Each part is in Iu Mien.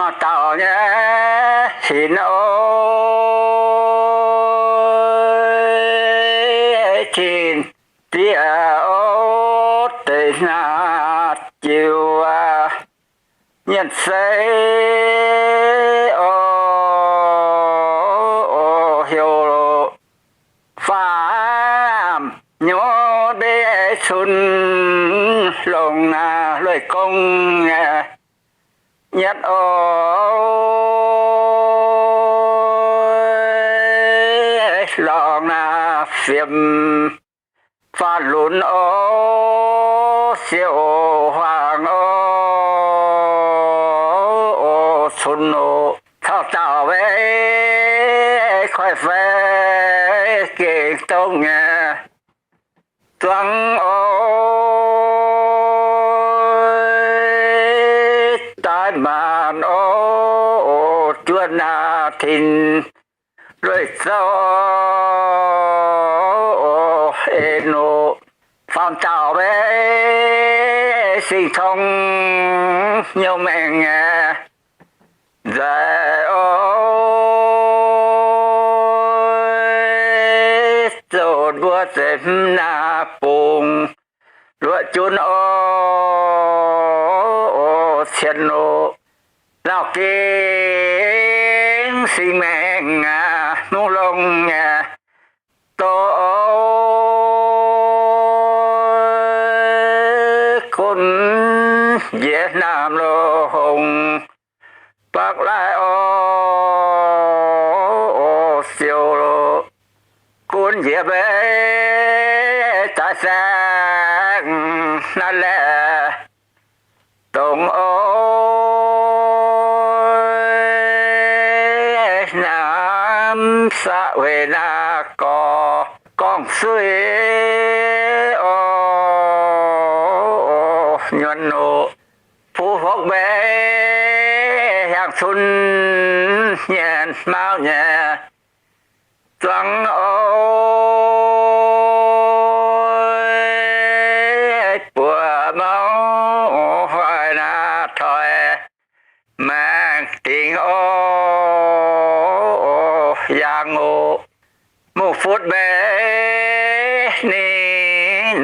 Faam dauh nyei hinc oc, tin-diex oc, deix naaiv jiu aac, nyienh sei oc, heuc faam nyorx mbe cun longc naaiv lueic gong nyei nyietv oc, lorngx naaiv fiem faam lunx oc, siou huaang oc, cun oc, taux dauh mbe koiv fai gengh dongh nyei zuangx oc, daaih maanc oc, juonh naaiv tin lueic zouv oc, en oc, faam dauh mbe singx tong nyouv maengh nyei nzaic oc, zoux mbuo zeiz hmz naaiv bungx luoqc junv oc, cien oc, lauh gengh singx maengh aac, hmungv longx nyei doz oc, gunv njiec naamh loz hongx, baqv laaih oc, siou gunv njiec mbe daaih saeng naaiv laeh dongz oc, naamh saqv weic naaiv gorx gorngv suiv oc, nyuonh oc, fuqv hopv mbe hiaangx cun nyienh mauv nyei zuangx oc, buoz mauv hoic naaiv toi maengx dingc oc, yangh oc, mungv futv mbe ninh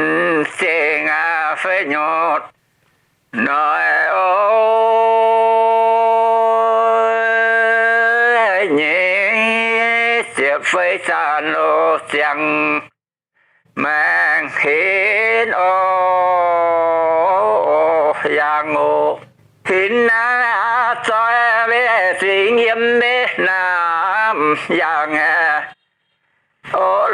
zengc aac fei nyutc noic oc, nyei ziepc fei zaanc loz ziangx maengx hinv oc, yangh oc, hinv naaiv zoi mbe zingx yiem mbe naamh yangh aac, oc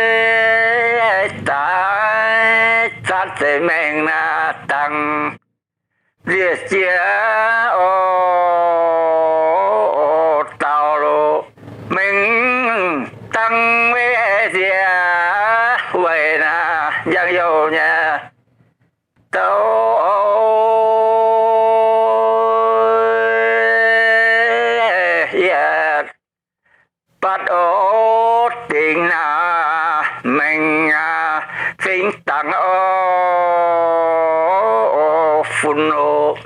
loz daaih zanc zeiv maengx naaiv dangh nziex jiex oc, daux loz mengh dangh mbe nziex weic naaiv njang-youh nyei douc oc, yietc batv oc, dingc naaiv maengx aac, fingx dangc oc, fun oc,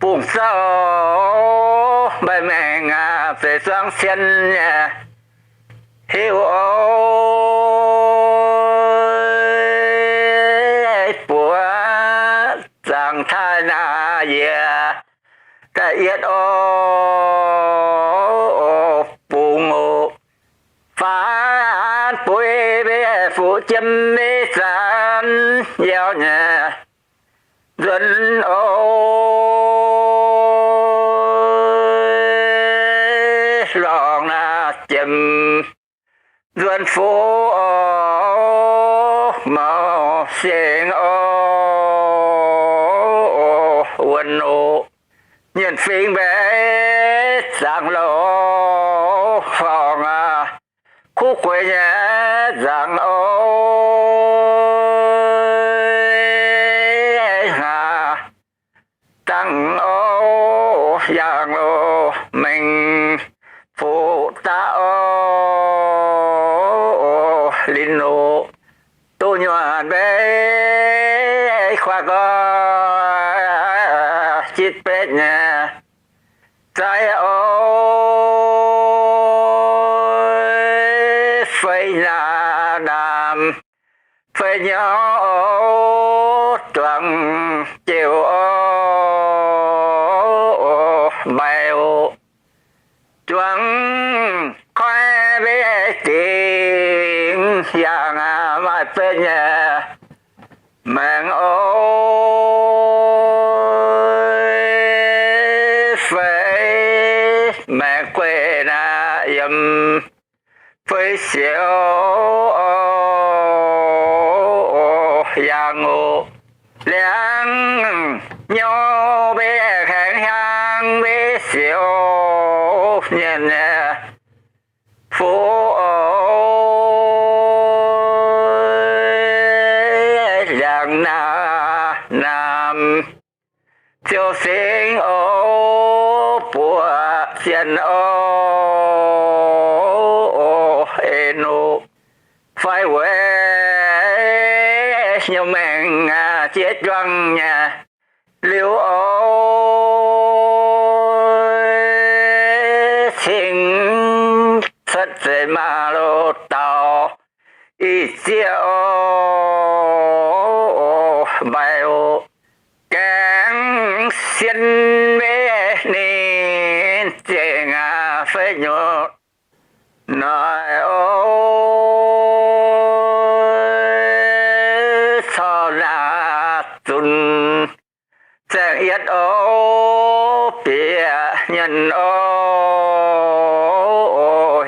bungx zouv mbaih maengx aac, zeiz zuangx cien nyei hiuv oc, buoz zaangc taaih naaiv yiec da'yietv oc, bungx oc, faanv buix mbe fuqv jiem mbe zanc yauh nyei nzuonx oc, lorngx naaiv jiem nzuonx fuqv oc, maux sienx oc, wuonx oc, nyienh fingx mbe zaangc loz-horngc aac, kuv gueix nyei nzaangc oc, hngaax dangh oc, yangh oc, mengh fuqv daav oc, linh oc, doh nyuonh mbe kuaaiv gorx jitv betv nyei. Zaiv o, fei naamh, fei nyorv o, zuangx jiouv o, mbaih o, zuangx koiv mbe dingc yangh aqv, maaih betv nyei maengx o, fei maengx guei naaiv yiem fei siouc o, yangh o, liangx nyorv mbe haengx hiaang mbe siouc nyienh nyei fuqv o, liangx naamh naamh ziouc singx o, buoqc zienh o, en o, fai weic hnyouv maengx jiex juangv nyei liuz o, cingx cuotv zeix maaz-loz dauh ih zieqv o, mbaih o, gaengh sien mbe ninh zengc aqv, fei nyutc noic o, corc naaic zunc zaengc yietv o, bieqc nyienh o,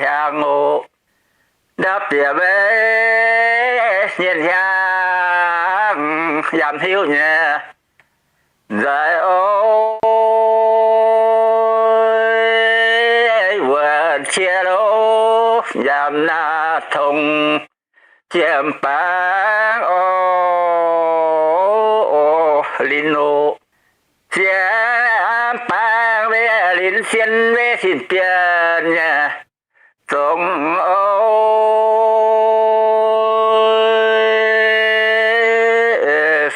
hiaang o, ndau bieqc mbe nyienh hiaang, yaac hiuv nyei nzaic o, wuonc qiex lo, yaac naaic tongx jiem baang o, linx o, jiem baang mbe linx sien mbe sin bienh nyei zongx o,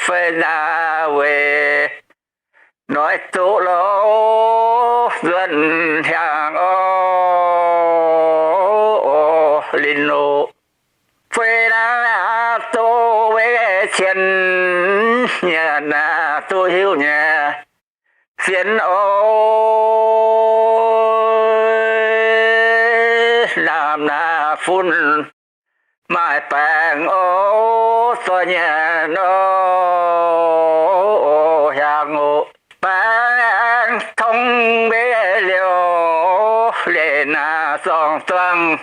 fei naaic weic noic duqv lo, nzuonx hiaang o, linx o, fei naaic duqv mbe cien nyei naaic duqv hiuv nyei sienx o, naamh naaic fun maaih baengc o, zoih nyienh o, hiaang o, baengc tongx mbe liouc leic naaic zorng zuangx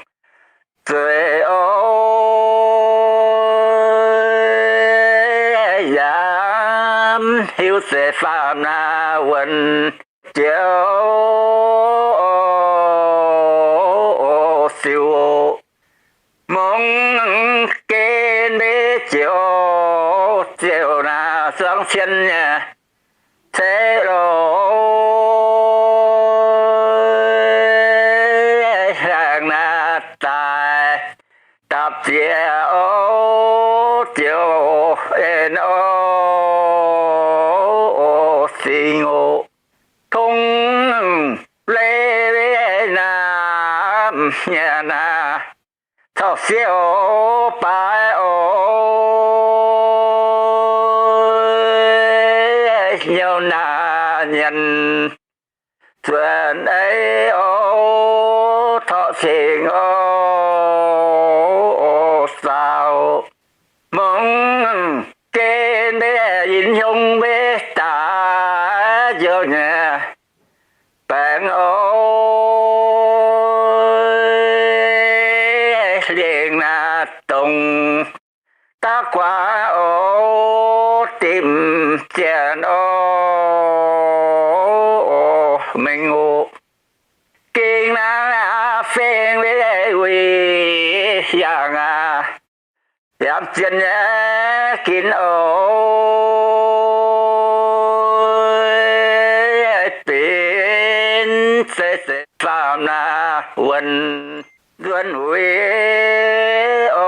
zueiz o, yaac hiuv zeiz faam naaic wuonc jiex o, siou mungz gen mbe jiex o, ziouc naaic zuangx cien nyei ceix loz, haengh naaic daaih dapv ziex o, ziouc en o, singx o, tong leiz naamh nyanc aac, taux siouc baaix o, hnyouv naamh nyanc zuonx ei o, torqv cingx o, saaux mungz gen mbe yinh hiong mbe daaih njoux nyei baengc o, lingc naaiv dongh daav guaax o, dimc zienh o, mengh o, gengh naaiv feng mbe wuic yangh aac, yaac zien nyei ginv o, benx zeiv zeiv faam naaiv wuonc nzuonx wuic o,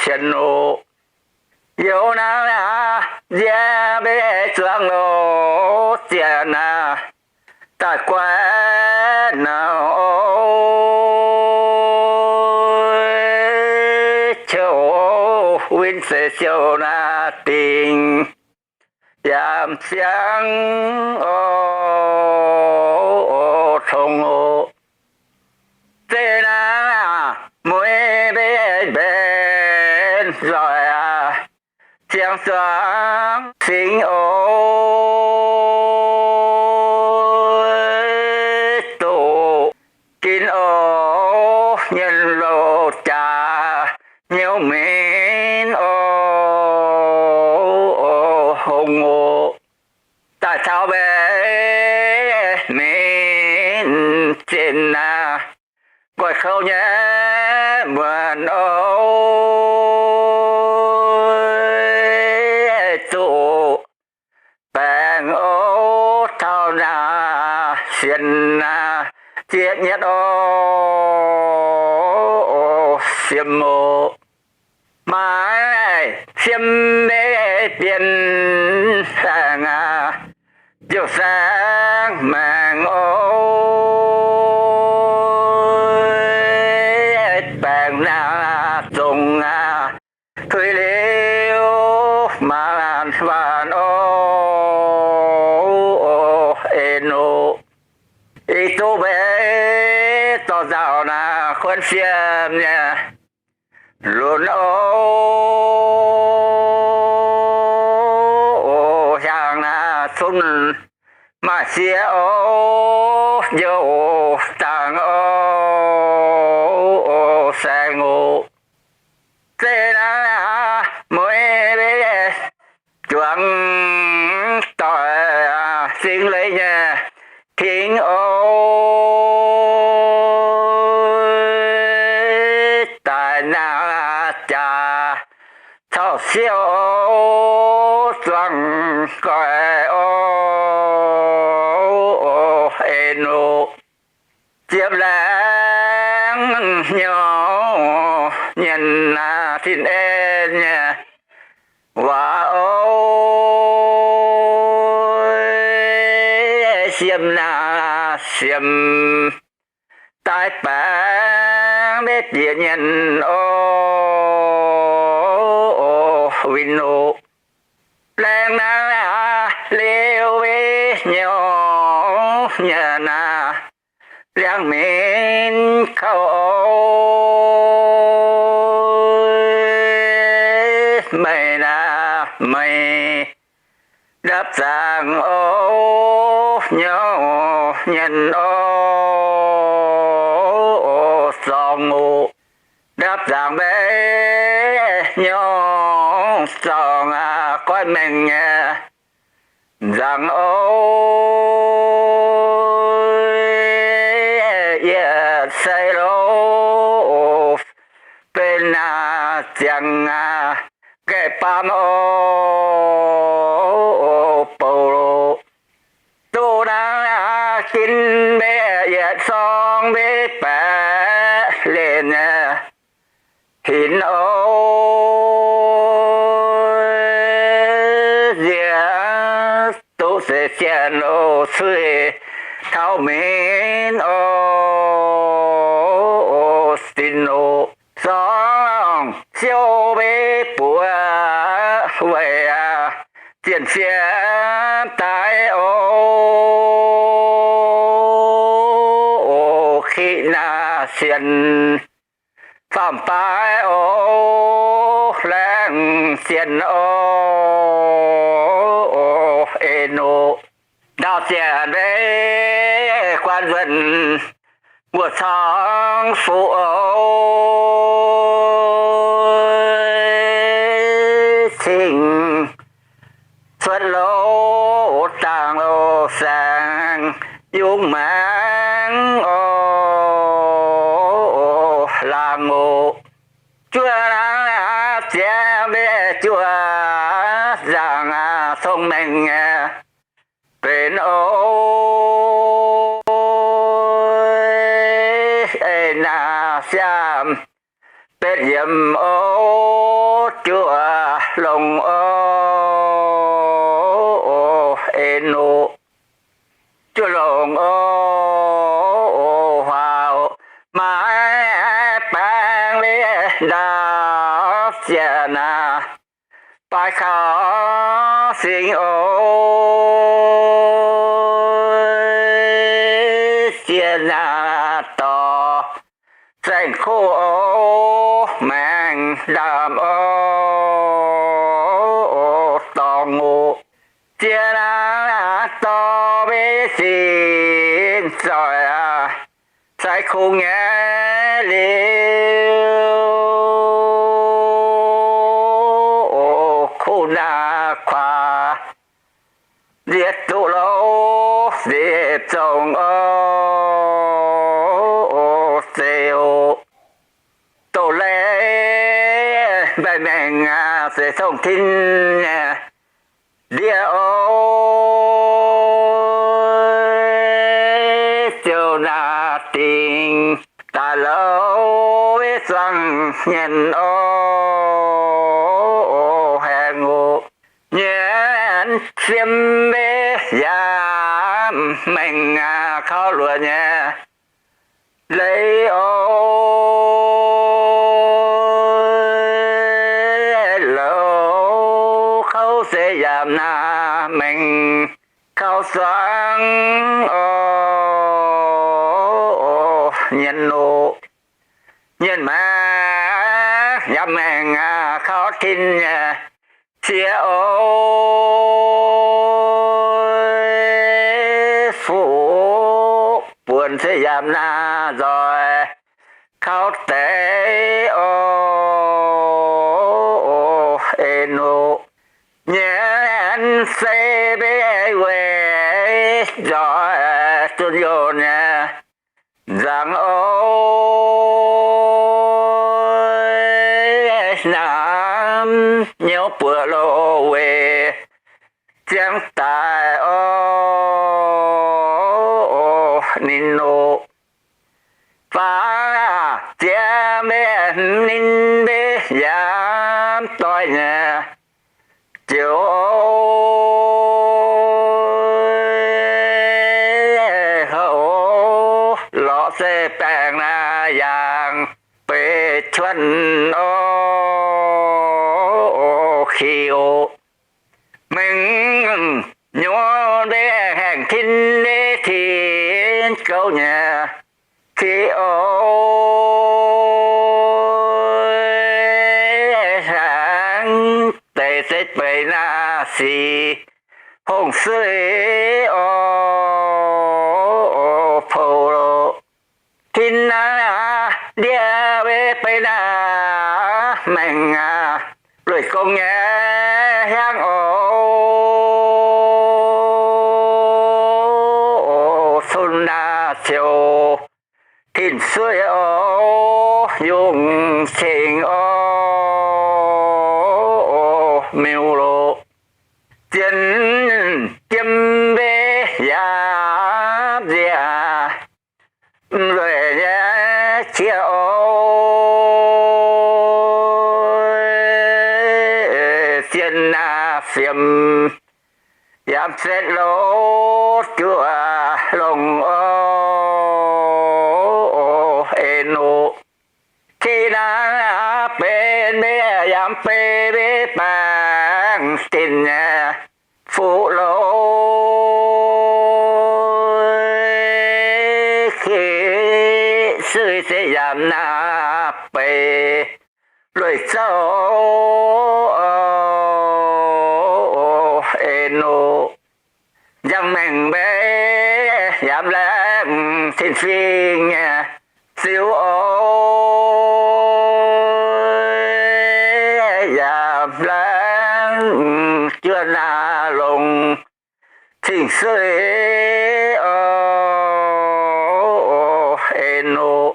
cien o, youz naaiv nziex mbe zuangx dingc yaac siangx oc, tongx oc. Zeiz naaiv mueiz mbenc nzoih aac, siang-zuangx singx oc, doqc ginv oc, nyienh louh jaax hnyouv minv oc, hongx oc. Daaih taux mbenc minv zinh aac, nqoi kouv nyei muonc oc, zuqc baengc oc, taux naaic sienx aac, zieqv nyetv oc, siem oc. Maaih siem mbe bienx saeng aac, ziouc saeng maengc oc, baengc naaic zongc aac, tuix liuz maanc waanc oc, en oc. Ih duqv mbe dorh nzauh naaic kuonx siem nyei lunx oc, hiaangx naaic cun maaih sieqv oc, njoux dangh oc, saeng oc. Zeiz naaiv mueiz mbe juangc doic, singx leiz nyei tingx oc, daaih naaic jaax caux siouv oc, zuangx goix oc, en oc. Ziepc laengz hnyouv nyienz naaic tin-en nyei waac oc, siem naaic siem daaih baengx mbe bieqc nyienz oc, win oc. Laengz naaiv liuz mbe hnyouv nyienz naaic, liangx minv kouv oc, meih naaic meih ndapv zaangc oc, hnyouv nyienz oc, zorngx oc. Ndapv zaangc mbe hnyouv zorngx aac, goiv mengh nyei nzangc oc, yietc sei loz benx naaic ziangx aac, gaeqv baamh oc, bouc loz. Duqv naaiv ginv mbe yietc sorng mbe baeqc lenh nyei hinc oc, nziex duqv seix zienh oc, cuix taux minv oc, sin oc. Zorngv siouv mbe buoz weic zienh fiev daaih oc, kiqv naaic sienx faam-baaix oc, laengz sienx oc, en oc. Ndaauv zienc mbe guan nzuonx mbuo cong fuqv oc, cingx cuotv loz dangh oc, saeng yungz maengx oc, laangz oc. Juov naaiv ziex mbe juov nzaangc aac, cong-mengh nyei benx oc, ei naaic siaam betv yiemc oc, juov longx oc, en oc. Juov longx oc, huaax oc, maiv baengx mbe ndaauv zienc aac, Aa, kaux singx oc, zien naaic dorh saeng-kuv oc, maengx ndaamv oc, dorngx oc. Zien naaic dorh mbe sin zoih aac, sai kungx nyei liuz, kuv naaic kuaax nziex duqv louc nziex zongh oc, zeiz oc. Doz-leiz mbaih maengc aac, seix tongh tin nyei ndiev oc. Ziouc naaic dingc daaih louc mbe zuangx nyenh oc, haengh oc. Nyienz fiem mbe yaac maengc aac, kaux luoqc nyei leiz oc. Louc kouv se yaac naaic maengc kaux zuangx oc, nyienz oc. Nyienz maengc yaac maengc aac, kaux tin nyei siex oc. Fuqv buonc se yaac naaic nzoih kaux deix oc, en oc. Nyienz se mbe weic nzoih zunh youh nyei nzangc oc. Naamh nyouz buoqc loz weic ziangx daic oc, ninh oc. Faaux ziex mbe hmz ninh mbe yaac doix nyei joux oc. Houv lorqc se baengh naaic yangh beic cuotv oc, ki oc. Mengh nyuoz mbe haengh tin, mbe tin gouv nyei ki oc. Hnaangx deix se beic naaic sic hongh suiv oc, pou loc. Tin naaic ndiev mbe beic naaic maengc aac, lueic gong nyei hiaangv oc. Cun naaic ciouc tin suiv oc, yungh cingx oc, miuc loc. Zien jiem mbe yaac nziex mv lueic nyei qiex oc. Zien naaic fiem yaac setv loz juoqc longc oc, en oc. Ki naaic benx mbe yaac benx mbe baengh dinh nyei fuqv loz. Ki suiv se yaac naaic beic lueic zouv oc, en oc. Njang maengc mbe yaac laengz tin-fingx nyei ziux oc, yaac laengz juoqv naaic longc cing-suiv oc, en oc.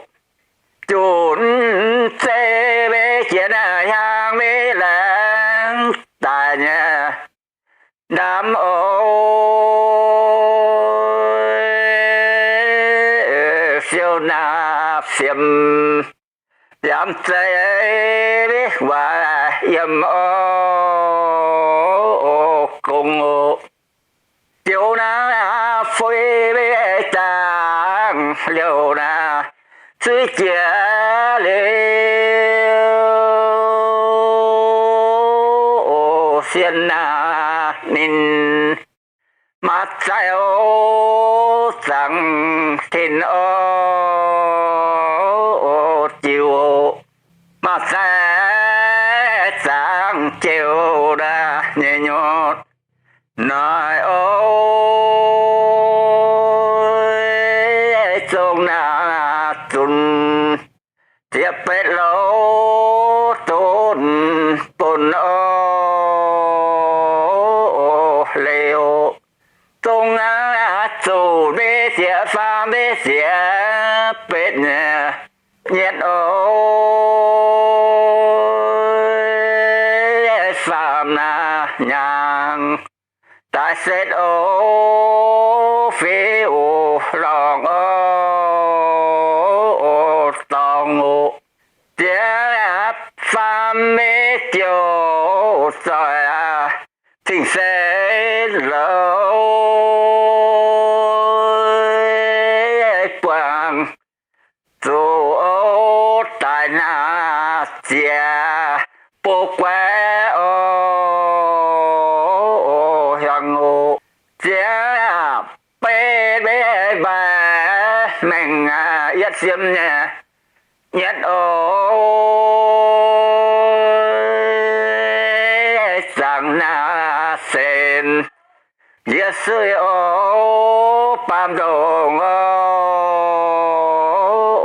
Junc zeiv mbe jiex naaic hiaang mbe laengz daic nyei ndaamv oc. Siou naaic fiem yaac zeiv mbe waac yiem oc, gong oc. Joux naaic fuix mbe zaangc liouc naaic zuiv jiex liuz, sienh naaic ninh, maaih za'eix oc, zaangc tin oc, jiu oc, maaih za'eix zaangc jiu nyei nyutc naaic oc, zong naaic zunc ziex betv louh donx bun oc, leiz oc, zong naaic zuqc mbe ziex faam mbe ziex betv nyei nyetv oc, faam naaic nyaangc daaih setv oc, fiuv oc, lorngc oc, dorngx oc, ziex faam mbe ziouc zoih cing-se louh buangh zuqc oc, daaih naaic ziex bou guaix oc, hiuang oc, ziex betv mbe mbaix maengc yietv siem nyei nyetv oc, zaangc naaic sen yie sueih oc, baamh ndongc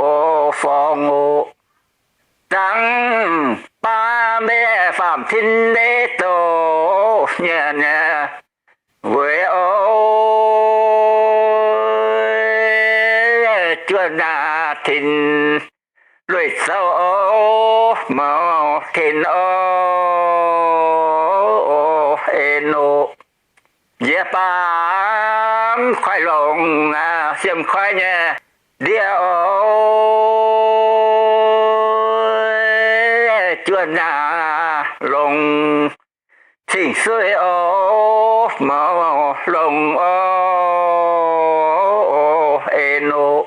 oc, forng oc, zaangc baamh mbe faam-cin mbe doz nyienh nyei weic oc, juoh naaic tin lueic zouv oc, mouz tin oc, en oc, njiec baamz koiv longx, siem koiv nyei ndie oc, juoh naaic longx cing-sueih oc, mouz longx oc, en oc,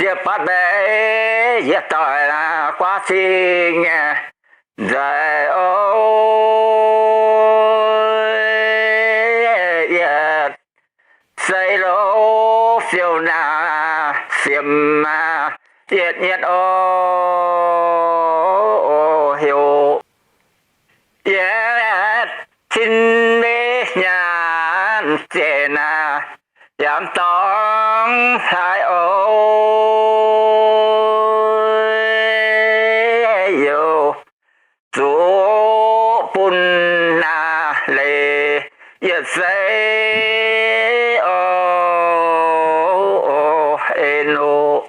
ziex batv mbaeqc yietc doic guaav cing nyei nzaic oc, yietc sei louh fiou naaic fiem yietc nyetv oc, heuc yietc cin mbe nyaanh zieqc naaic yaac dorngx hlaax oc, youc zuqc bun naaic leiz yietc sei oc, en oc,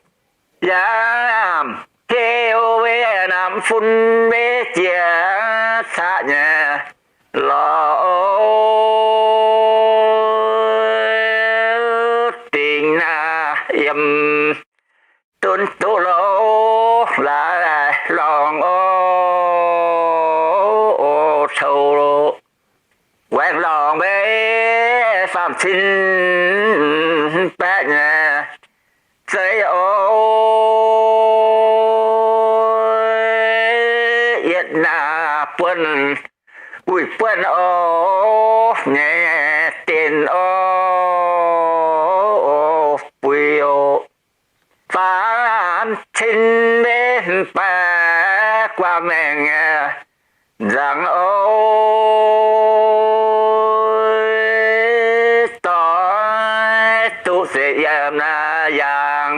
yaac heuc mbe naamh fun mbe jiex caqv nyei lorz oc, dingc naaic yiem dunv duqv louh laaix lorngh oc, coux loh waengx lorngh mbe faam-cin baeqv nyei zei oc, yietc naaic buonv wuic buonv oc, nyei dienh oc, buix oc, faam-cin mbe baeqv guaav maengh nzangc oc, doix duqv se yiem naaic yaangh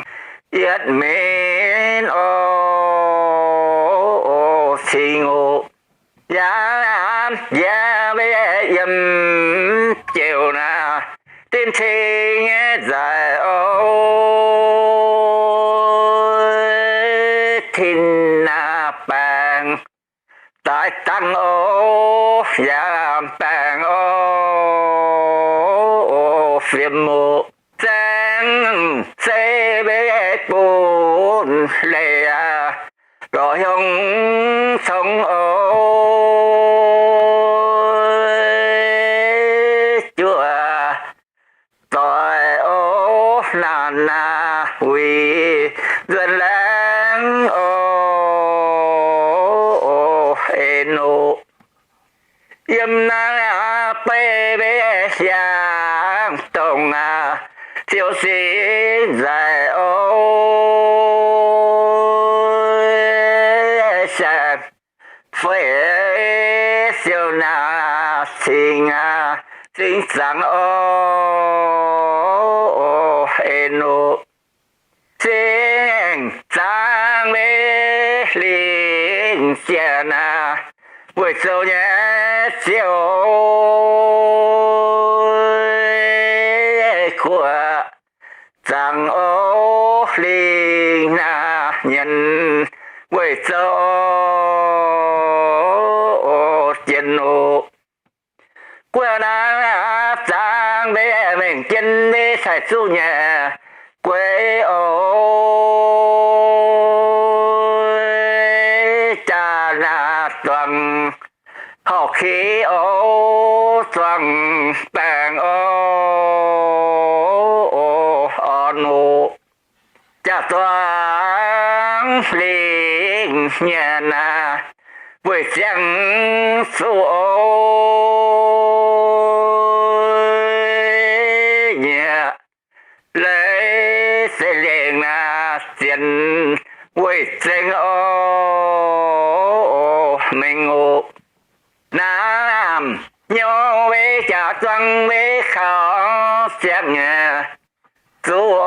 yietv minv oc, cing oc, yaac njiec mbe yiem jouh naaic dimv cing nyei nzaic oc, tin naaic baengc daaih dangh oc, yaac baengc oc, fiem oc, zaeng se mbe bun leiz aqv, lorz hiuang cong oc, juoh doic oc, naanc naaic wuic nzuonx laengz oc, en oc, yiem naaiv beiv mbe hiaangx dongh aac, ziouc singx nzaic oc. Siang feix siou naaic cingx aac, cingx zaangc oc. Eix nuqv cingx zaangc mbe lingh jiex naaic, weic zoux nyei ziouc guoqv zaangc oc. Lingh naaic nyienz weic zoux jiex nuqv. Guoqv naaic zaangc mbe mengh jienv mbe cai zuqv nyei gueix oc. Jaa naaic zuangx horqc kiv oc, zuangx baengc oc, orn oc. Jaa zuangx lingh nyienz naaic, weic ziangh zuqc oc. Nyiec leiz se lengh naaic zienx weic zengx oc, mengh oc. Naamh nyouz mbe jaax zuangv mbe kaux ziangh nyei zuqc oc.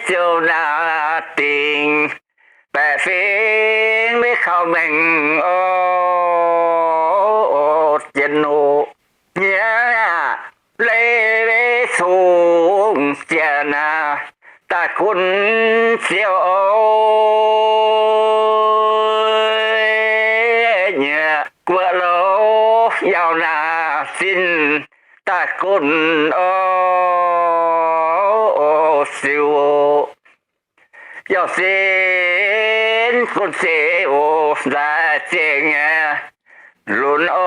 Ziouc naaic dingc baeqc fingx mbe kaux mengh oc, jiex nuqv. Nyiec leiz mbe cungx jiex naaic, daaih gunv ziouc oc. Nyiec guoqv louh yaac naaic zinh daaih gunv oc, ziux yaac zinh gunv ziux nzaaih zengx nyei lunx oc.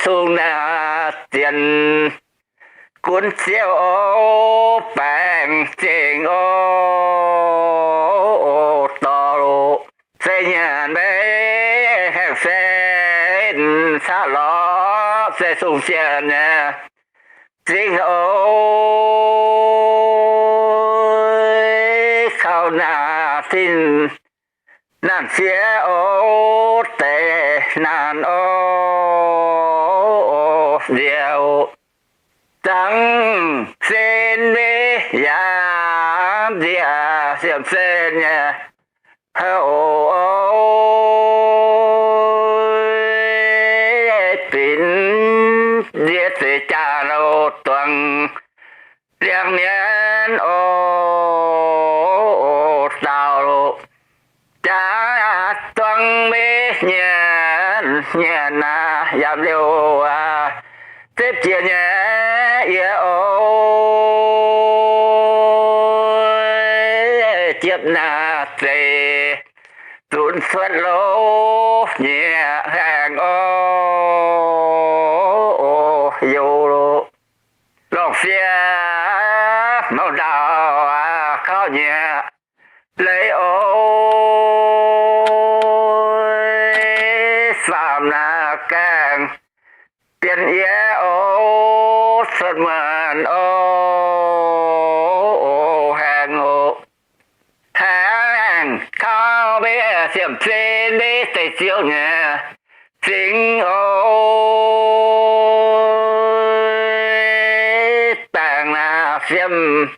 Cungx naaic zienx gunv ziouc oc, baengc zengx oc, dorh loc se nyanc mbe haengh se caqv lorz se sung sienx nyei zingh oc. Kaux naaic zinh naanc fiev oc, deix naanc oc, nziex oc. Zangv sin mbe yaac nziex siemv sen nyei houc oc. Binc nziex zeix jaa louh duangc liangx mienv oc, daauh loc. Jaax zuangv mbe nyienc nyienc naaic yaac liouh aac, zepv jiex nyei yie oc. Ziepv naaic zeiz zunc cuotv louh nyieqc haengh oc, youz loc. Lorngc fiev mouc ndaauh aac, kaux nyieqc leiz oc. Faam naaic gaengh bienh yie oc, cuotv muonc oc, haengh oc. Haengh kaux mbe siemv sin mbe deic ziouv nyei zingx oc. Baengc naaic siemv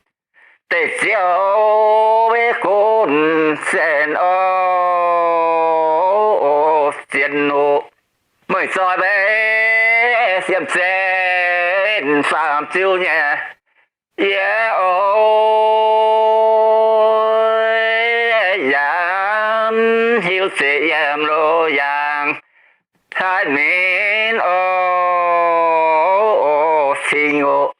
deic ziouv mbe gunv sen oc, zien oc. Meih zoih mbe siemv sin faam ziouv nyei yie oc. Yaac hiuv ziec yiem loz yaangh taaih minv oc, cing oc.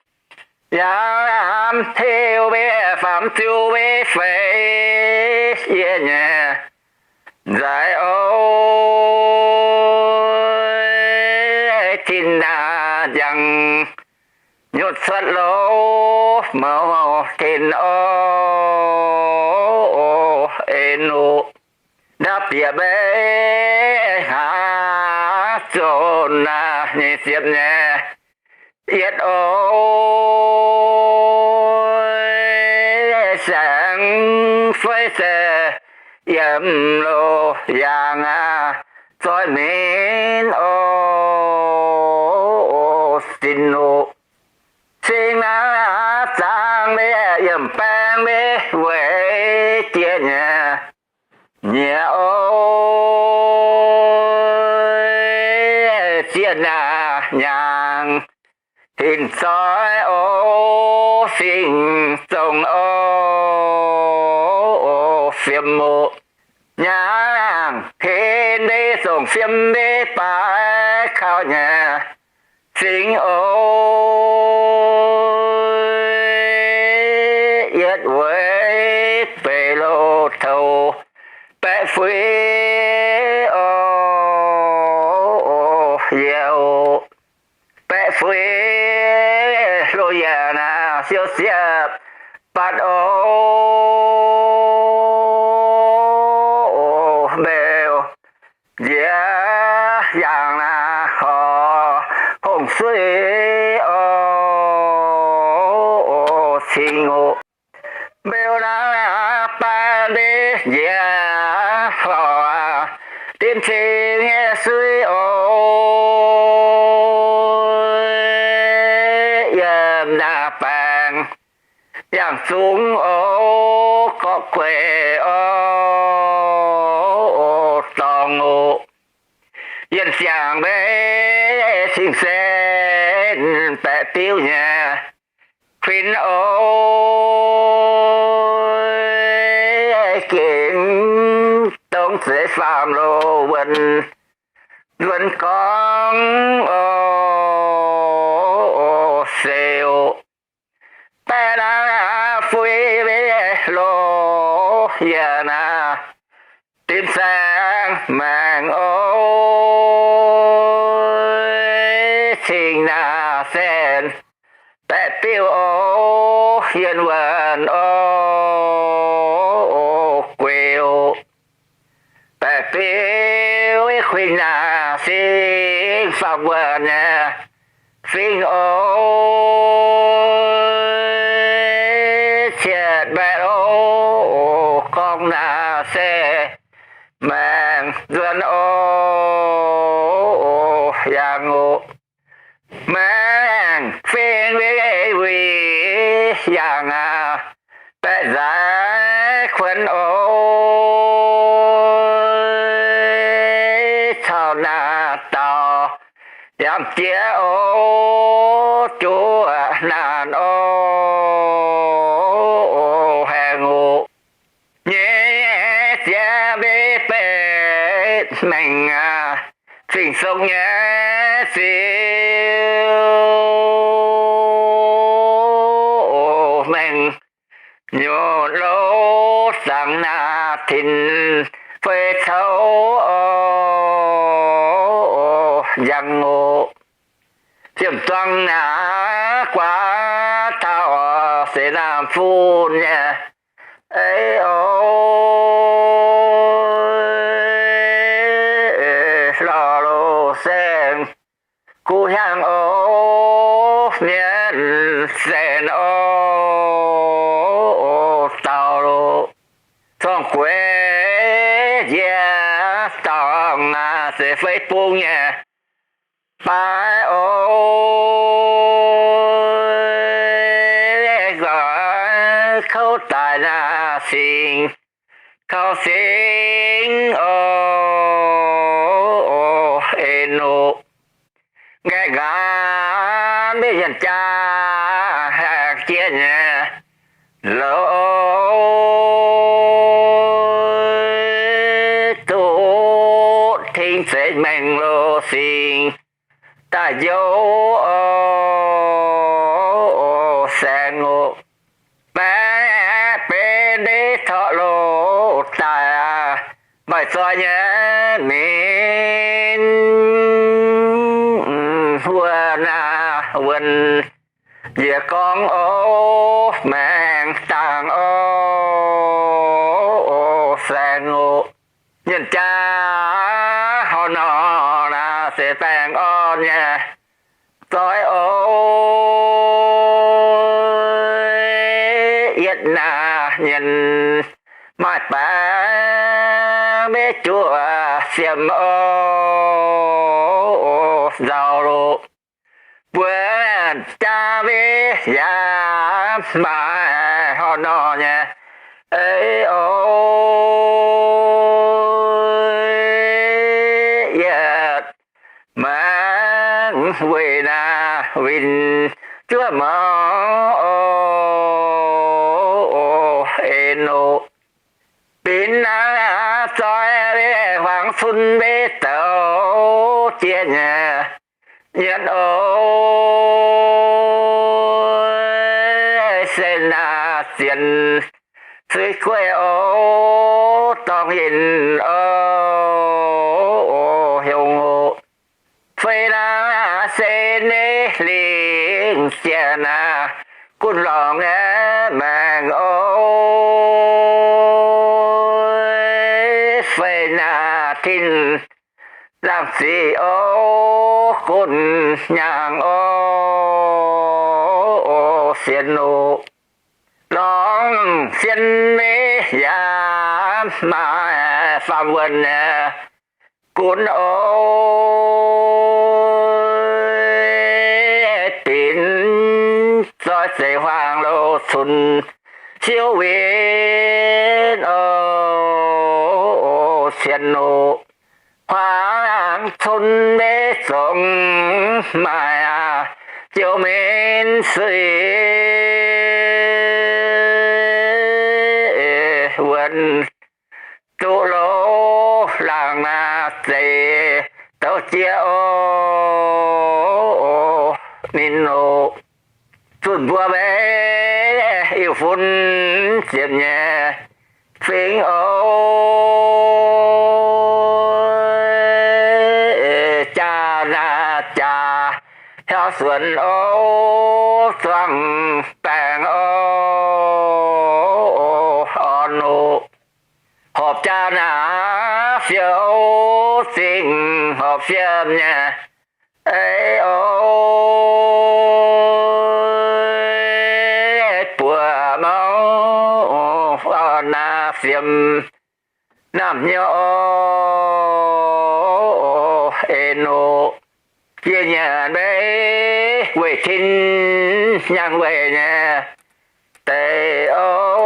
Yaac hnamv teu mbe faam ziouv mbe feix yie nyei nzaic oc. Tin naaic njang nyutc cuotv louh mouc tin oc. en oc. Ndau bieqc mbeih haaix zonh naaic nyei ziepc nyei yietv oc. Saeng fei se yiem loz yaangh aqv, zoih minv oc, sin oc. Sing naaiv zaangc mbeih yiem baeng mbeih weic jiex nyei nyiex oc. Ziex naaic nyaangc hinc zoih oc, sing zongh oc, fiem oc. Nyaangc henv mbeih zongh fiem mbeih baaix kaux nyei sing oc. Yietv weic beiv loz toux baeqv fuiv oc, yie oc. Baeqv fuiv hlo yaac naaic siou siepv batv oc, mbeu nziex yaangh naaic horc hongh suiv oc, cing oc. Mbeu naaiv baaix mbeih nziex horc dimv cing nyei suiv oc, yiem naaiv baengc yangh zungv oc, gorqv gueic oc, dorngx oc. Yienh ziangx mbeih cing-sen baeqc diuv nyei kuinx oc, gengh dongh zeix faam loz wuonx, wuonx gorngv oc, seix oc. Baeqv naaiv fuiv mbeih loz yie naaic dimv saeng maengx oc, cing naaic sen baeqc diuv oc, yienh wuonx oc, gueix oc. Baeqc diuv kuinx naaic sing faam wuonx nyei fingx oc, cietv mbaeqc oc, gorngv naaic se maengx nzuonx oc, yangh oc. Maengx fingx weic wuic yangh aqv, baeqc nzaaix kuonx oc, caux naaic dauh yangh jiex oc, juov naanc oc, haengh oc. Nyei ziex mbeih betv maengc aqv, fingx song nyei ziux oc, maengc nyutc loz zangx naaic tin fei couv oc, njang oc. Ziepc zuangx naaic guaax taux oc, seix naamh fun nyei ei oc, lorh loz saeng guv hiaangx oc, mienh saeng oc, daux loz zorng-gueix njiec dorngx aac, seix fei bung nyei baaix oc, nqoi kouv daaih naaic singx kouv singx oc, en oc. Ngaeqv nqaanx mbeih yienh jaa haengh jiex nyei loz, duqv tengx zeix maengc loz singx daaih njoux oc, saeng oc. Maengx benx ndeic torqv loz daaih aqv, maaih zoih nyei minc wuov naaic wuonx njiec gorngv oc, maengx dangh oc, saeng baengh oc. Mienh jaa horh nor naaic se baengh orn nyei. Zoih oc, yietc naaic mienh maaih baengh maiv juoqc siemx oc, nzauh loh. Mbuo jaa maiv yaac maaih horh nor nyei. Ei oc, yietc maengx weic naaic winh juov maux oc, en oc. Binc naaiv zoih huangx cun maiv douz jiex nyei. Yietc oc, se naaic zienc suiv gueiv oc, dorngx yinh oc, hiuv oc. Fei naaic se neiv lingc zienc naaic gunv lorngx nyei maengx oc. Fei naaic tin laangh ziqc oc, gunv nyaangx oc, sienx oc. Lorngx sienx maiv yaac maaih faam wuonh nyei. Gunv oc, binc zoih zeiv huaang loh cunx siouv win oc, sienx oc. Huaang cun maiv zongx maaih aqv, ziouc min suiv wuonx duqv loh laangh naaic zeiv douz jiex oc, ninh oc. Zunh mbuo maiv iu-fun ziepc nyei fingx oc, jaa naaic jaax hiaaux suonc oc, zuangx baengh oc, orn oc. Horpc jaa naaic fiou zingh horpc fiem nyei. Ei oc, buoqc mouv orn naaic fiem naamh nyouz oc, en oc. Yie nyanc maiv weic tin nyaangh weic nyei deix oc.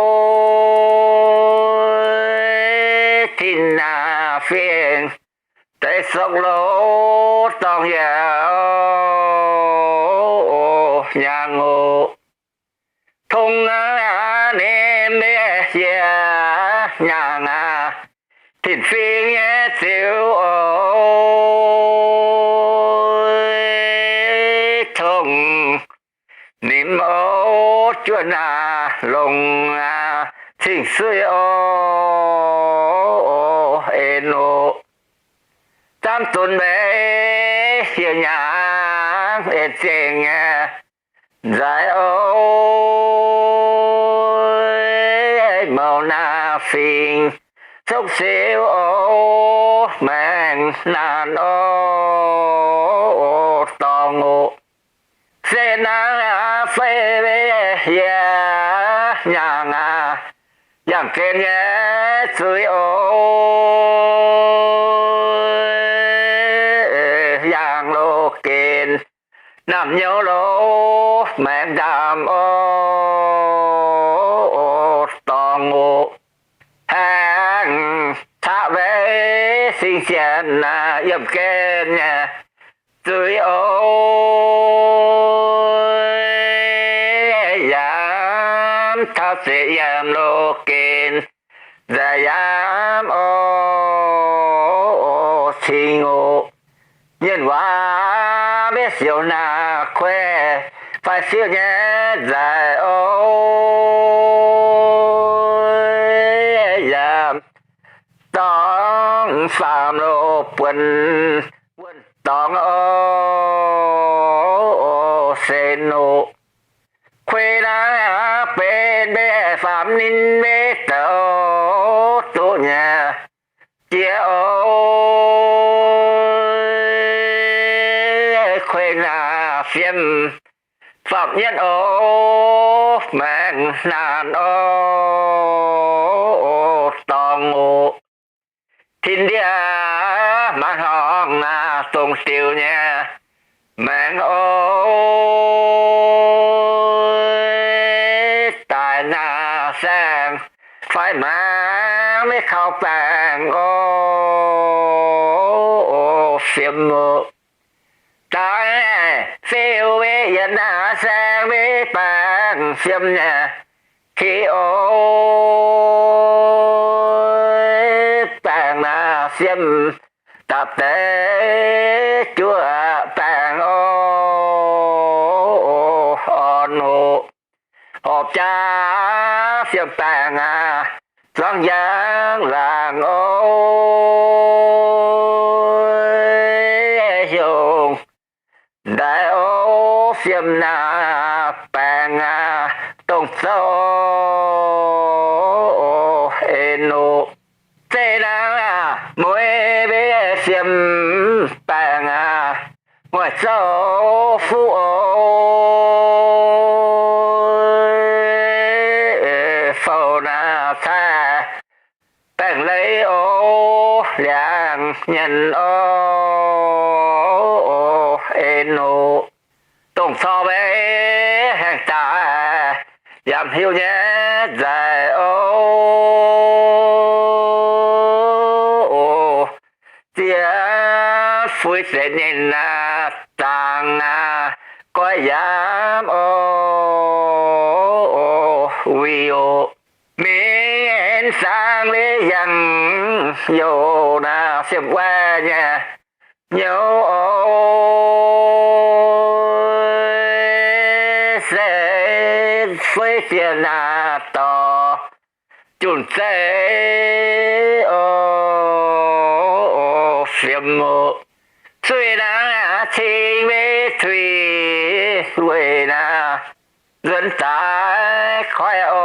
Tin naaic fingx deix sokv loh dorngx yaac nyaangh oc. Tong aqv, ninh maiv yie nyaangh aqv, tin-fingx nyei ziux oc. Tong nimc oc, juoh naaic longc aqv, cing-suiv oc, en oc. Zaamv zunc maiv hieh nyaangc en zengc nyei nzaic oc. Mouc naaic fingx cokv siou oc, maengc naanc oc, dorngx oc. Se naaic fei maiv hieh nyaangc aqv, yangh gen nyei zuiz oc. Yangh loh gen naamh nyouz loh maengx ndaamv oc, dorngx oc. Haengh caqv weic sing sienx naaic yiem gen nyei zuiz oc. Yaac taux ziepc yiem loh gen nzaic yaac oc, cing oc. Mienh waac maiv siouc naaic kuei fai siouc nyei nzaic oc. Yaac dorngx faam loh buonc wuonh dorngx oc, sen oc. Kuei naaiv benx maiv faam ninh maiv douz duqv nyei. jiex o, kuei naaiv fiem, famh nyetv o, maengx naanc o, dorngx oc. Tin-ndiev maaih hnorngx naaiv dongh diuh nyei maengx o, daaih naaiv saeng fai maengx maiv kaux baengh o, fiem oc. Daaih fiuv maiv yienx naaiv saeng maiv baengh fiem nyei, ki o, baengh naaiv fiem dapv deix juoqv baengh o, orn oc. Horpc jaax fiem baengh aac, zuangx njang laangc o, hiuv ndaix o, fiem naaiv baengh aac, dongh zouv en oc. Zeiv naaiv mueiz maiv fiem baengh aac, nguaaic zouv fuqv o, fouv naaiv caaiv baengh leiz o, liangx nyienh o, en oc. Dongh corc maiv haengh daaih, yaac hiuv nyei nzaic o, ziex fuix zeiv nyei naaiv zaangc naaiv goiv yaac o, wui oc. Mingh zaangc maiv yangh youh naaiv fiem guaiv nyei nyouz o, se fei fiev naaiv dorh junc zeiv o, fiem oc. Suiv naaiv cing maiv tuix weic naaiv nzuonx daaih koiv o,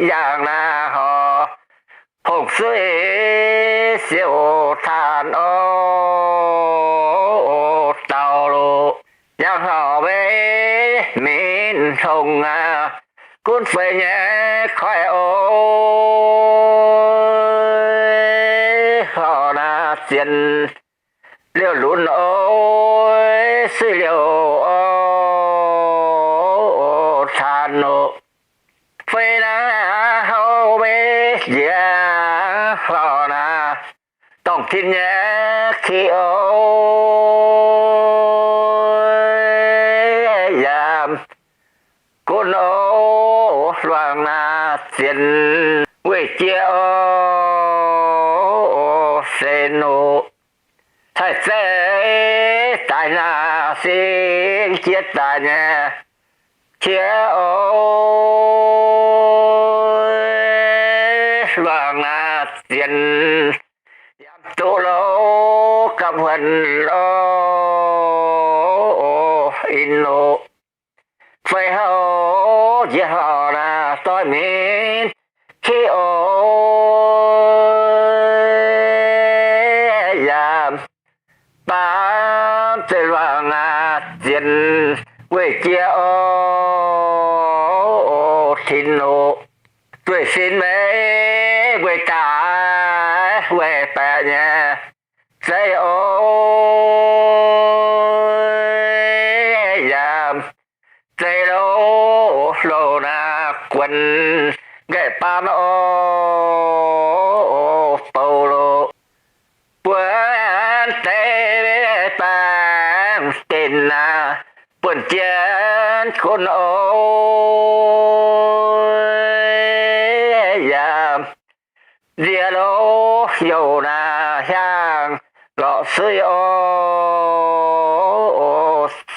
yangh naaiv horc hongh suiv siouc taanc o, daux loc yangh horc maiv minc hongh aac, gunv feix nyei koiv o, horc naaiv zienx liouh lunx o, suiv liouh o, taanc oc. Feix naaiv houv maiv njiec horc naaiv dorngh tin nyei ki o, yaac gunv o, luangh naaiv zienx weih jiex o, se noc. Taaih zeiv daaih naaiv singx jiex daaih nyei qiex o, luangh naaiv zienx yaac duqv louc gapv huonh o, in oc. Feix houv njiec horc naaiv doix minc ki o, yaac baamz zeiv luangh naaiv zienx weih jiex o, tin oc. Zueih sin maiv weic daaih weic baeqc nyei zeiv o, yaac zeiv louc louc naaiv guonx nqaeqv baamz o, bouh loc buonv deix baengh denx naaiv buonv jienv gunv o, yaac nziex louc youh naaiv hiaangx lorqc suiv o,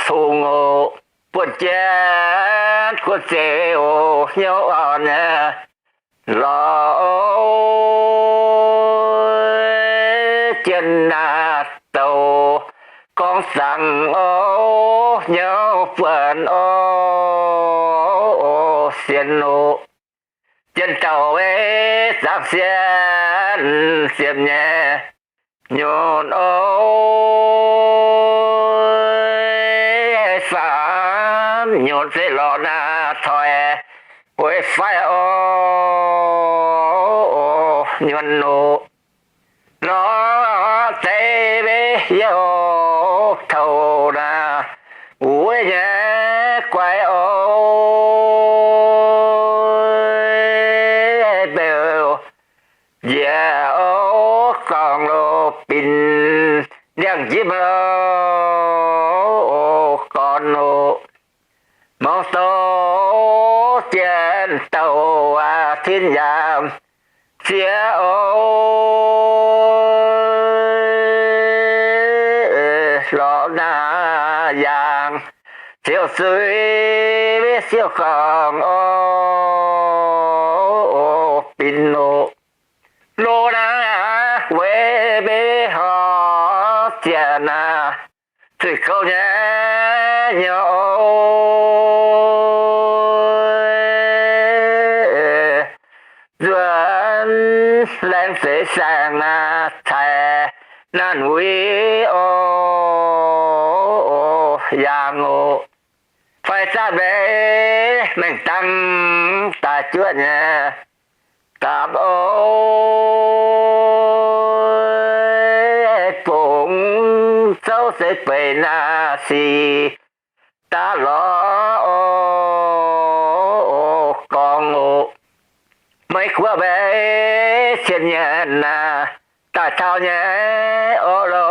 cung oc. Buonv jienv gunv zeiv oc, hnyouv orn nyei lorqc o, jien naaiv douc gorngv zaangc o, hnyouv buonc o, sienx oc. Dauh ei zaangc sienx sienx nyei nyunc o, faam nyunc se lorz naaiv toi gueix fai o, nyunc o. Lorz zeiv youh taux naaiv wuov nyei guai o, beu njiec o, gorngv lo binc ndiangx-njimv lo gorn o. Mangc douz jien douc aac, tin yaamc siex o, lorz naaiv yaangh ziouc zuiz siouc gorngv o, binc o. Lo naaiv weic mbuo horc zienx naaiv zuiz gouv nyei nyei o, nzuonx laengz zeix saeng naaiv cai naanc wuic o, yaangh o. Fai zaah meix maengc dangh daaih juoqv nyei daapv o, bungx zouv seix beic naaiv sic daav lorz o, gorngv o. Meix guoqv meix cien nyanc naaiv daaih taux nyei o, lo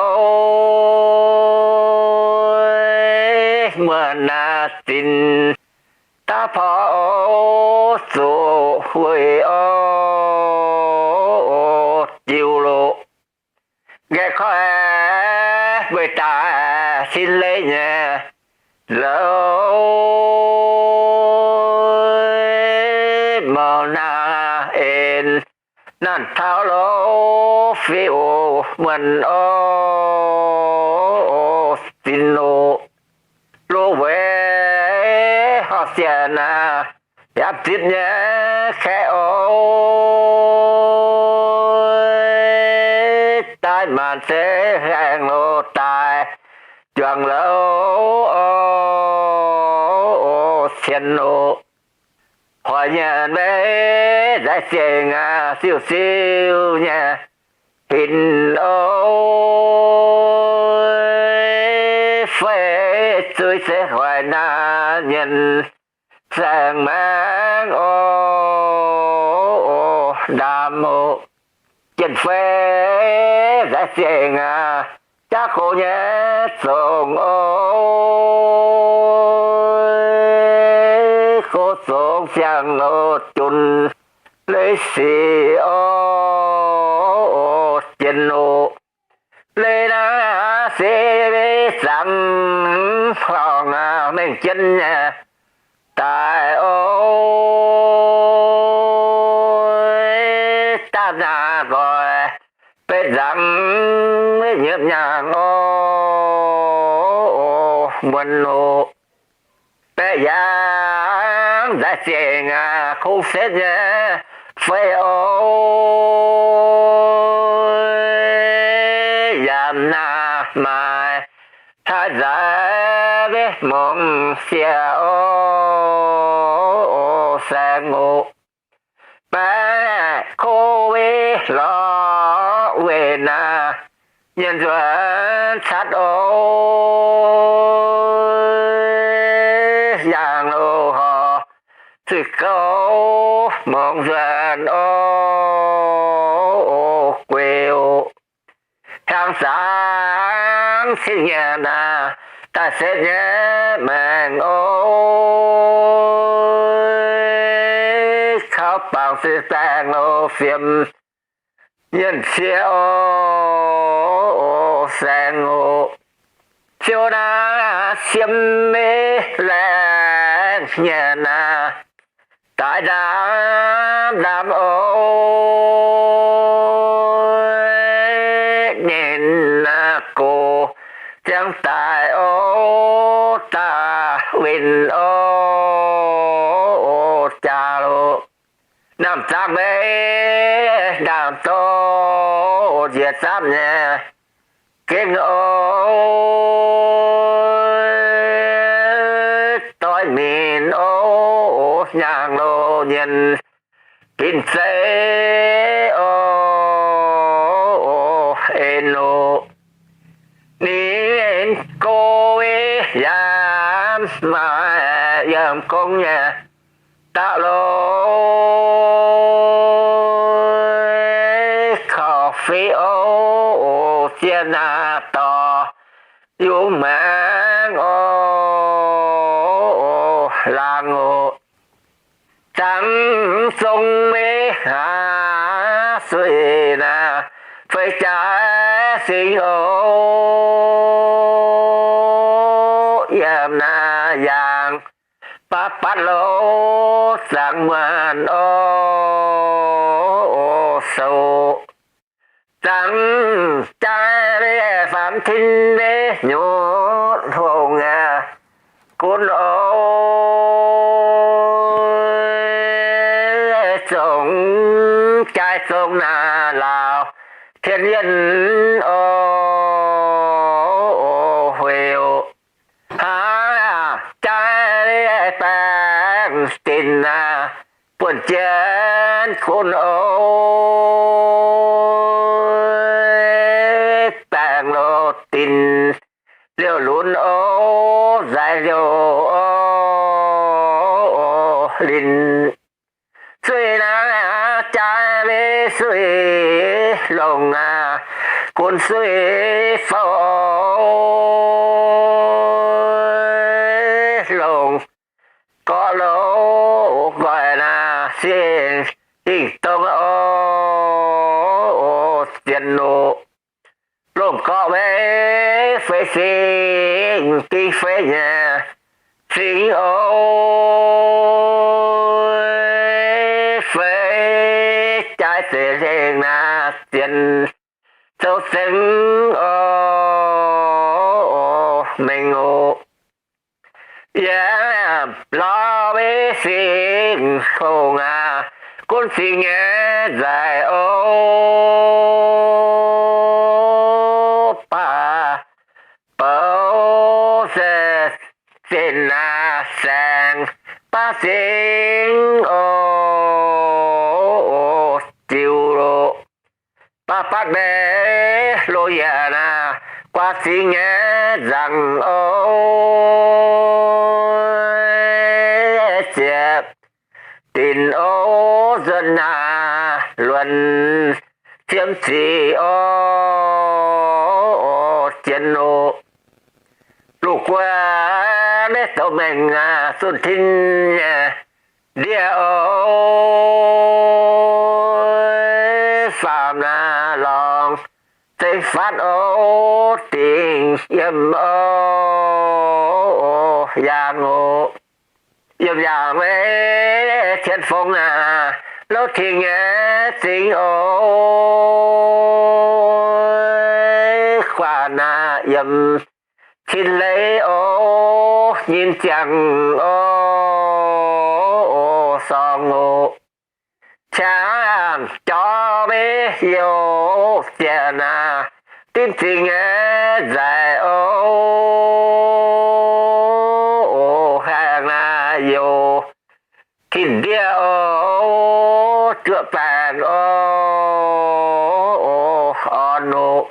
muonc naaiv zinx daav porv o, zuqc weic o, diuh loz nqaeqv koiv mbuo daaih sin leiz nyei loz, mouc naaiv en naanc taux loz fiuv muonc o, zinx loz, loz weic horh sienx naaiv yaac zipv nyei kaeqv o, daaih maanc se haengh loz daaih juangc loz o, cien loz. Hoic nyanc meix nzaix zengc aac, siuv-siuv nyei hinc o, fei zuiz se hoic naaiv nyanc saeng-maengx o, ndaam o. Jien-fei nzaix zengc aac, jaav gox nyei zongc o, gox zongc siang-loz junc leiz sic o, jien loz. Leiz naaiv se zaangc hlorngx aac, mengh jienv nyei daaih o, daav naaiv nqoi betv nzangc, nyiemv nyaangc o, muonc loz. Baeqc yaangh nzaix zengc aac, kungx setv nyei fei o, yaac naaiv maaih hlaaix nzaix mbuo mongc sieqv o, saeng o. Baeqc covid lorz weic naaiv nyei nzuonx catv o, yangh loz horc zuiz gouv mongc nzuonx o, gueix o. Hiaang zaangc cing nyanc naaiv daaih setv nyei maengc o, kaux bangc se baengh loz fiem nyanc sieqv o, saeng o. Siou naaiv siem meiv laengz nyanc naaiv daaih ndaam ndaam o, nyenc naaiv gox ziangh daaih o, daaih winh o, jaax loz. Naamh Aav mbeix ndaangc doz njiec zaamv nyei gengh oc, doix minc oc, hnyangx loz nyienh binc zeiv oc, en oc. Ninh go yaac maaih yiem gong nyei da'lo korv-fiqv oc, ziex naaiv dorh yungz maengx oc, laangz oc. Zangx zong maiv haaix suiv naaiv feix jaaix singx oc, yiem naaiv yaangh baav batv loz zangx muonc oc, sou zangx jaaix maiv faam tin maiv nyutc hungh aqv, gunv oc, zongx jaaix zong naaiv laauh tien yienh oc, huic haaix jaaix baengh dinc aqv, buonv jienv gunv oc, baengh loz dinc liouh lunx oc, nzaix liouh oc, linh suiv naaiv jaaix maiv suiv longc aqv, gunv suiv fouv longc gorqv loz nqoi naaiv singx dingh dongh oc, zien loz longc gorqv maiv feix singx dingh feix nyei singx oc, feix jaaix zeiz hlengh naaiv zien zoux zengx oc, mengh oc. Yie lorz maiv singx hungh aqv, gunv singx nyei nzaic oc, baac bouc se zinh naaiv saeng baav singx oc, ziux loz baav batv maiv loz yaac naaiv guaax singx nyei nzangc oc, ziepc dinc oc, nzuonx naaiv luonx ciem ziqc oc, zien oc. Lungh guoqv maiv zoux maengc aqv, zunh tin nyei ndiev oc, faam naaiv lorngx zengx fatv oc, dingc yiem oc, yaangh oc. Yiem yaangh maiv cien fongx aqv, louv tengx nyei zingx oc, guaax naaiv yiem cin leiz oc, nyinh ziangh oc, sorng oc. Qangx jorx maiv youh ziec naaiv dinv zingx nyei nzaic oc, haengh naaiv youh tin ndiev oc, zuoqv baengc oc, orn oc.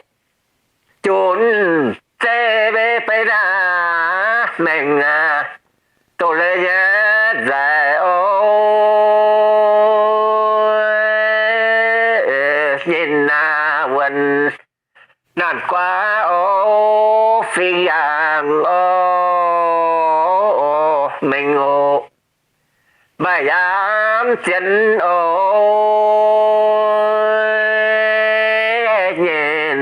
Junc zeiv maiv beiv naaiv maengc aqv, doz-leiz nyei nzaic oc, nyinh naaiv wuonx naanc guaav oc, fingx yaangh oc, mengh oc. Maaih yaamv zien oc, nyinh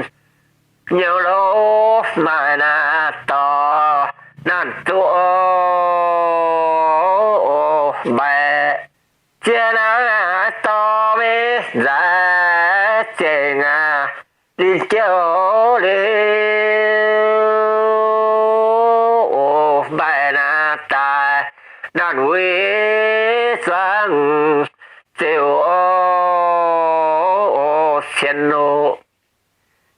nyouz loz maaih naaiv dorh naanc zuqv oc, mbaeqc jiex naaiv dorh maiv nzaaix zengc aqv, linh jouh liuz oc, mbaeqc naaiv daaih naanc wuic zuangx ziouc oc. en loh.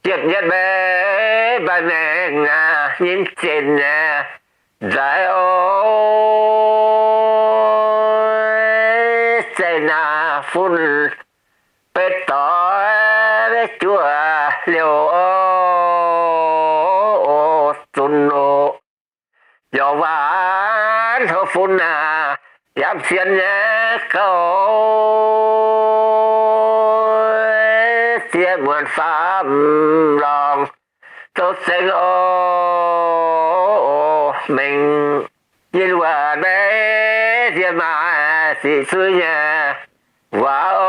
Yietv yietv mbaih mbaih maengx aac, nyinv zinh nyei nzaix oc. Zeiv naaic fun betv doix juoqv liouh oc, zunc loh. Yaac waanc hlo fun aac, yangh fienx nyei gouv, ziex muonc faam lorngh zoux zengx oc. Mengh yinh wuonh maiv ziex maaih ziqc zuiz nyei waac oc.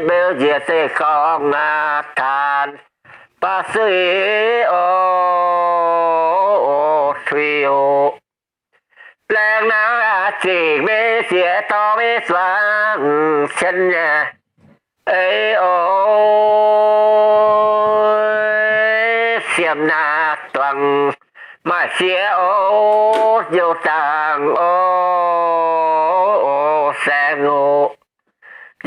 Beu njiec zeiv-gorngv aac, taanx baav suiv oc, tuix oc. Laengz nangv aac, zingh maiv ziex dorngx maiv zuangx cien nyei eix oc. Siemx naaic duangc maaih sieqv oc, youh dangh oc, saeng oc.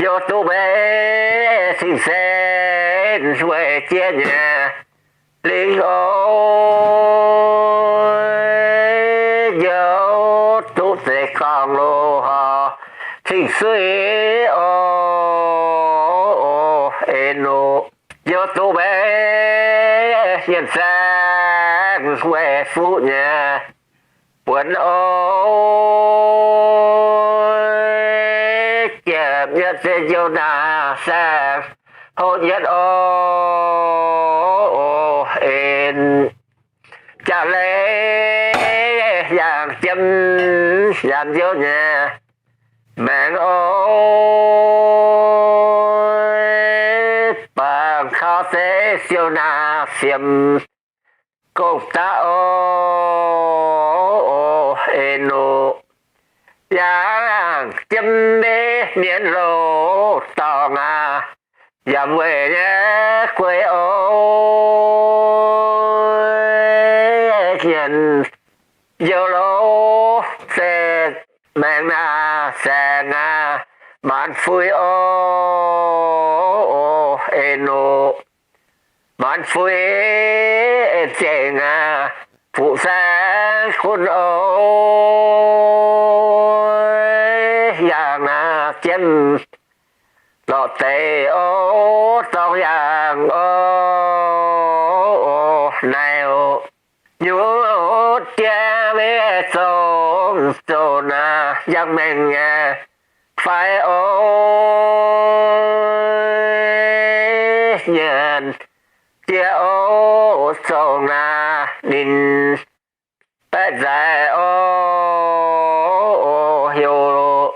Youh duqv meix cing-sen weih jiex nyei lingh oc. Youh duqv zeiv-gorngv loh horc cing-suiv oc, en oc. Youh duqv meix nyienh saeng weih fuqv nyei buonc oc. Jiem nyei se youh naaic saeng hoqc nyetv oc, en jaa-leiz yangh jiem yaac youh nyei maengc oc. Bangc kaux zeiv siou naaic siemx gong-daqv oc, en oc. Yangh jiem maiv mienv loz-dorngh aac, yaac weic nyei guei oc. Nyienc youh loz se maengc naaic saeng aac, maanc fuix oc, en oc. Maanc fuix en zengc aac, fuqv saeng gunv oc. Yangh naaic jiem lorqc deix oc, dorng yangh oc, naaic oc. Nyutc diev maiv zongx zoux naaic yangh maengc nyei fai oc. Nyienc diev oc, zongx naaic ninh baeqv nzaic oc, heuc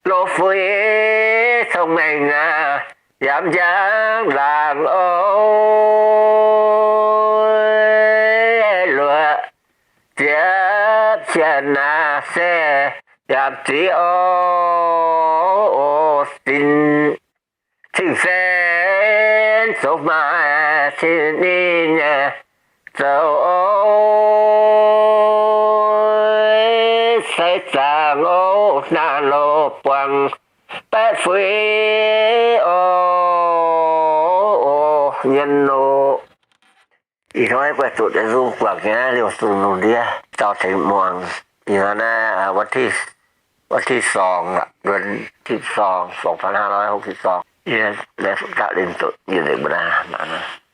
loz fuix cong-mengh aac, yaac mv njang laangc oc. Luoqc ziex cien naaic se yaac mv zuiz oc, sin cing-sen zoux maaih cin-ninh nyei zoux oc. Sai zaangc oc, naaic loz buangh baeqv fuix oc, nyienz loz. Ih hnoi guaih zuqc deix nzung guangc nyei naaiv liouh zunh lungh ndiev dauh tengx muangx. Ih hnoi naaiv วันที่ สอง aqv, เดือนที่สอง สองพันห้าร้อยหกสิบสอง yie laengz zuqc daaih linh zuqc yie nzengc mbuo naaiv maah.